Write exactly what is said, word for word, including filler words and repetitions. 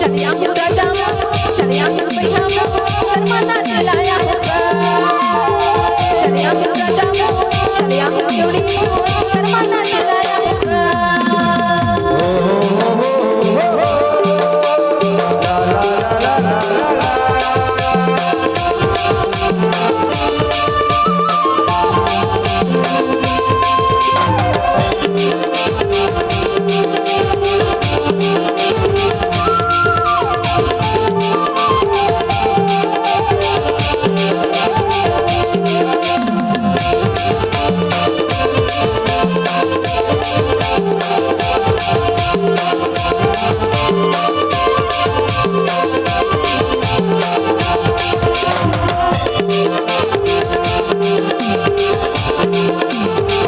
चलिया हूँ राजा मोर, चलिया हूँ बइहा मोर, शर्मा ना दिलाया होगा। चलिया हूँ राजा मोर, चलिया हूँ जोड़ी मोर,